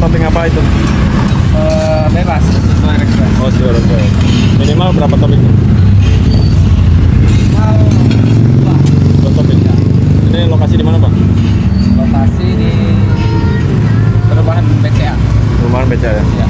topping apa itu? Bebas sesuai request. Oh, sudah request. Minimal berapa topping? Mau Dua topping. Ini lokasi di mana, Pak? lokasi di perumahan BCA. Rumahan beca ya. Ya.